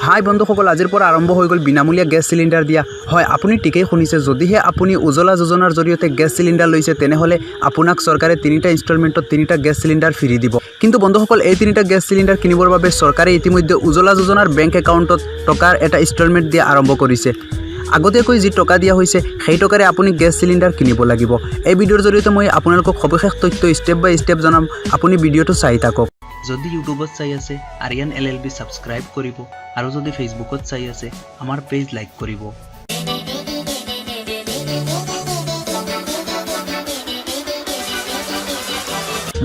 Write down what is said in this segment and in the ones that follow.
হাই বন্ধুসকল, আজিৰ পৰা আৰম্ভ হৈ গ'ল বিনামূলীয়া গেছ চিলিণ্ডাৰ দিয়া। হয়, আপুনি ঠিকেই শুনিছে। যদিহে আপুনি উজ্বলা যোজনাৰ জৰিয়তে গেছ চিলিণ্ডাৰ লৈছে, তেনেহ'লে আপোনাক চৰকাৰে তিনিটা ইনষ্টলমেণ্টত তিনিটা গেছ চিলিণ্ডাৰ ফ্ৰী দিব। কিন্তু বন্ধুসকল, এই তিনিটা গেছ চিলিণ্ডাৰ কিনিবৰ বাবে চৰকাৰে ইতিমধ্যে উজ্বলা যোজনাৰ বেংক একাউণ্টত টকাৰ এটা ইনষ্টলমেণ্ট দিয়া আৰম্ভ কৰিছে। আগতীয়াকৈ যি টকা দিয়া হৈছে, সেই টকাৰে আপুনি গেছ চিলিণ্ডাৰ কিনিব লাগিব। এই ভিডিঅ'ৰ জৰিয়তে মই আপোনালোকক সবিশেষ তথ্য ষ্টেপ বাই ষ্টেপ জনাম। আপুনি ভিডিঅ'টো চাই থাকক। যদি ইউটিউবত চাই আছে, আৰিয়ান এলএলবি ছাবস্ক্ৰাইব কৰিব আৰু যদি ফেচবুকত চাই আছে, আমাৰ পেজ লাইক কৰিব।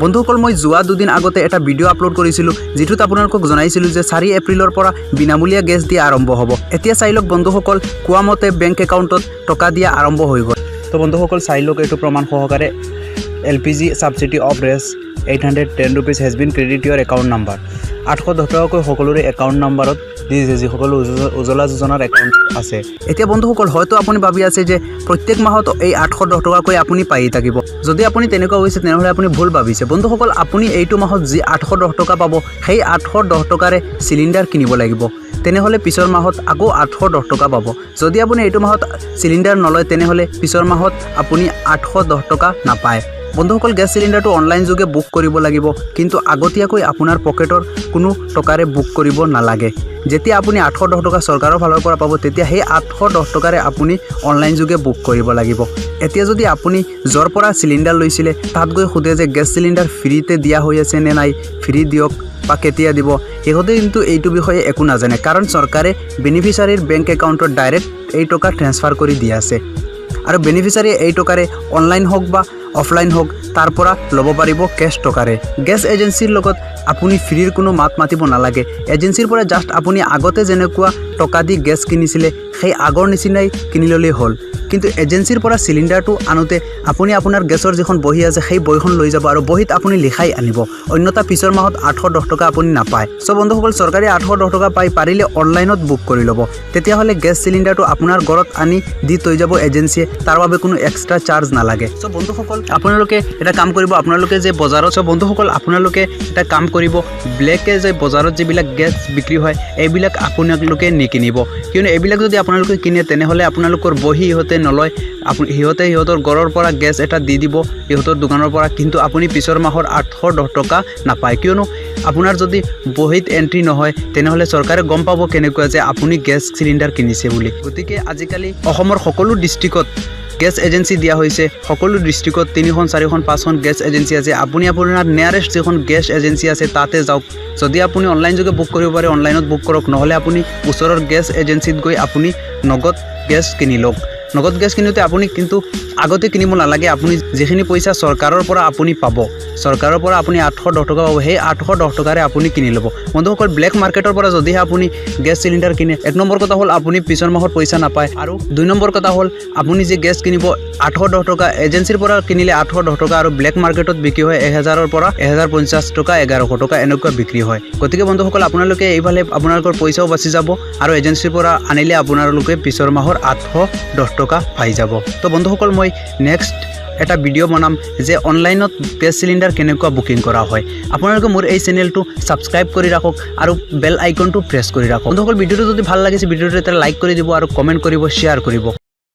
বন্ধুসকল, মই যোৱা দুদিন আগতে এটা ভিডিঅ' আপলোড কৰিছিলোঁ, যিটোত আপোনালোকক জনাইছিলোঁ যে 4 এপ্ৰিলৰ পৰা বিনামূলীয়া গেছ দিয়া আৰম্ভ হ'ব। এতিয়া চাই লওক বন্ধুসকল, কোৱা মতে বেংক একাউণ্টত টকা দিয়া আৰম্ভ হৈ গ'ল। তো বন্ধুসকল, চাই লওক এইটো প্ৰমাণ সহকাৰে, "LPG subsidy of Rs 810 rupees has been credit your account number." 810 টকাকৈ সকলোৰে একাউণ্ট নাম্বাৰত দিছে, যিসকল উজ্বলা যোজনাৰ একাউণ্ট আছে। এতিয়া বন্ধুসকল, হয়তো আপুনি ভাবি আছে যে প্ৰত্যেক মাহত এই 810 টকাকৈ আপুনি পাই থাকিব। যদি আপুনি তেনেকুৱা হৈছে, তেনেহ'লে আপুনি ভুল ভাবিছে। বন্ধুসকল, আপুনি এইটো মাহত যি 810 টকা পাব, সেই 810 টকাৰে চিলিণ্ডাৰ কিনিব লাগিব। তেনেহ'লে পিছৰ মাহত আকৌ 810 টকা পাব। যদি আপুনি এইটো মাহত চিলিণ্ডাৰ নলয়, তেনেহ'লে পিছৰ মাহত আপুনি 810 টকা নাপায়। বন্ধুসকল, গেছ চিলিণ্ডাৰটো অনলাইন যোগে বুক কৰিব লাগিব, কিন্তু আগতীয়াকৈ আপোনাৰ পকেটৰ কোনো টকাৰে বুক কৰিব নালাগে। যেতিয়া আপুনি 810 টকা চৰকাৰৰ ফালৰ পৰা পাব, তেতিয়া সেই 810 টকাৰে আপুনি অনলাইন যোগে বুক কৰিব লাগিব। এতিয়া যদি আপুনি য'ৰ পৰা চিলিণ্ডাৰ লৈছিলে তাত গৈ সোধে যে গেছ চিলিণ্ডাৰ ফ্ৰীতে দিয়া হৈ আছে নে নাই, ফ্ৰী দিয়ক বা কেতিয়া দিব, সিহঁতে কিন্তু এইটো বিষয়ে একো নাজানে। কাৰণ চৰকাৰে বেনিফিচাৰীৰ বেংক একাউণ্টত ডাইৰেক্ট এই টকা ট্ৰেন্সফাৰ কৰি দিয়া আছে আৰু বেনিফিচাৰীয়ে এই টকাৰে অনলাইন হওক বা অফলাইন হওক, তাৰ পৰা ল'ব পাৰিব কেছ টকাৰে। গেছ এজেঞ্চিৰ লগত আপুনি ফ্ৰীৰ কোনো মাত মাতিব নালাগে। এজেঞ্চিৰ পৰা জাষ্ট আপুনি আগতে যেনেকুৱা টকা দি গেছ কিনিছিলে, সেই আগৰ নিচিনাই কিনি ল'লেই হ'ল। কিন্তু এজেঞ্চিৰ পৰা চিলিণ্ডাৰটো আনোতে আপুনি আপোনাৰ গেছৰ যিখন বহী আছে, সেই বহীখন লৈ যাব আৰু বহীত আপুনি লিখাই আনিব। অন্যথা পিছৰ মাহত 810 টকা আপুনি নাপায়। চ' বন্ধুসকল, চৰকাৰী 810 টকা পাই পাৰিলে অনলাইনত বুক কৰি ল'ব। তেতিয়াহ'লে গেছ চিলিণ্ডাৰটো আপোনাৰ ঘৰত আনি দি থৈ যাব এজেঞ্চিয়ে, তাৰ বাবে কোনো এক্সট্ৰা চাৰ্জ নালাগে। চ' বন্ধুসকল, আপোনালোকে এটা কাম কৰিব, আপোনালোকে যে বজাৰত চ' বন্ধুসকল, আপোনালোকে এটা কাম কৰিব, ব্লেকে যে বজাৰত যিবিলাক গেছ বিক্ৰী হয়, এইবিলাক আপোনালোকে নিকিনিব। কিয়নো এইবিলাক যদি আপোনালোকে কিনে, তেনেহ'লে আপোনালোকৰ বহী ইহঁতে নলয়। আপুনি সিহঁতে সিহঁতৰ ঘৰৰ পৰা গেছ এটা দি দিব সিহঁতৰ দোকানৰ পৰা, কিন্তু আপুনি পিছৰ মাহৰ 810 টকা নাপায়। কিয়নো আপোনাৰ যদি বহীত এণ্ট্ৰি নহয়, তেনেহ'লে চৰকাৰে গম পাব কেনেকুৱা যে আপুনি গেছ চিলিণ্ডাৰ কিনিছে বুলি? গতিকে আজিকালি অসমৰ সকলো ডিষ্ট্ৰিক্টত গেছ এজেঞ্চি দিয়া হৈছে। সকলো ডিষ্ট্ৰিক্টত তিনিখন, চাৰিখন, পাঁচখন গেছ এজেঞ্চি আছে। আপুনি আপোনাৰ নিয়াৰেষ্ট যিখন গেছ এজেঞ্চি আছে, তাতে যাওক। যদি আপুনি অনলাইন যোগে বুক কৰিব পাৰে, অনলাইনত বুক কৰক। নহ'লে আপুনি ওচৰৰ গেছ এজেঞ্চিত গৈ আপুনি নগদ গেছ কিনি লওক। নগদ গেছ কিনোতে আপুনি কিন্তু আগতে কিনিব নালাগে। আপুনি যিখিনি পইচা চৰকাৰৰ পৰা আপুনি পাব, চৰকাৰৰ পৰা আপুনি 810 টকা পাব, সেই 810 টকাৰে আপুনি কিনি ল'ব। বন্ধুসকল, ব্লেক মাৰ্কেটৰ পৰা যদিহে আপুনি গেছ চিলিণ্ডাৰ কিনে, এক নম্বৰ কথা হ'ল আপুনি পিছৰ মাহত পইচা নাপায় আৰু দুই নম্বৰ কথা হ'ল আপুনি যে গেছ কিনিব 810 টকা, এজেঞ্চিৰ পৰা কিনিলে 810 টকা আৰু ব্লেক মাৰ্কেটত বিক্ৰী হয় 1000ৰ পৰা 1050 টকা, 1100 টকা এনেকুৱা বিক্ৰী হয়। গতিকে বন্ধুসকল, আপোনালোকে এইফালে আপোনালোকৰ পইচাও বাচি যাব আৰু এজেঞ্চিৰ পৰা আনিলে আপোনালোকে পিছৰ মাহৰ 810 টকা পাই যাব। তো বন্ধুসকল, মই নেক্সট এটা ভিডিঅ' বনাম যে অনলাইনত গেছ চিলিণ্ডাৰ কেনেকুৱা বুকিং কৰা হয়। আপোনালোকে মোৰ এই চেনেলটো ছাবস্ক্ৰাইব কৰি ৰাখক আৰু বেল আইকনটো প্ৰেছ কৰি ৰাখক। বন্ধুসকল, ভিডিঅ'টো যদি ভাল লাগিছে, ভিডিঅ'টো এটা লাইক কৰি দিব আৰু কমেণ্ট কৰিব, শ্বেয়াৰ কৰিব।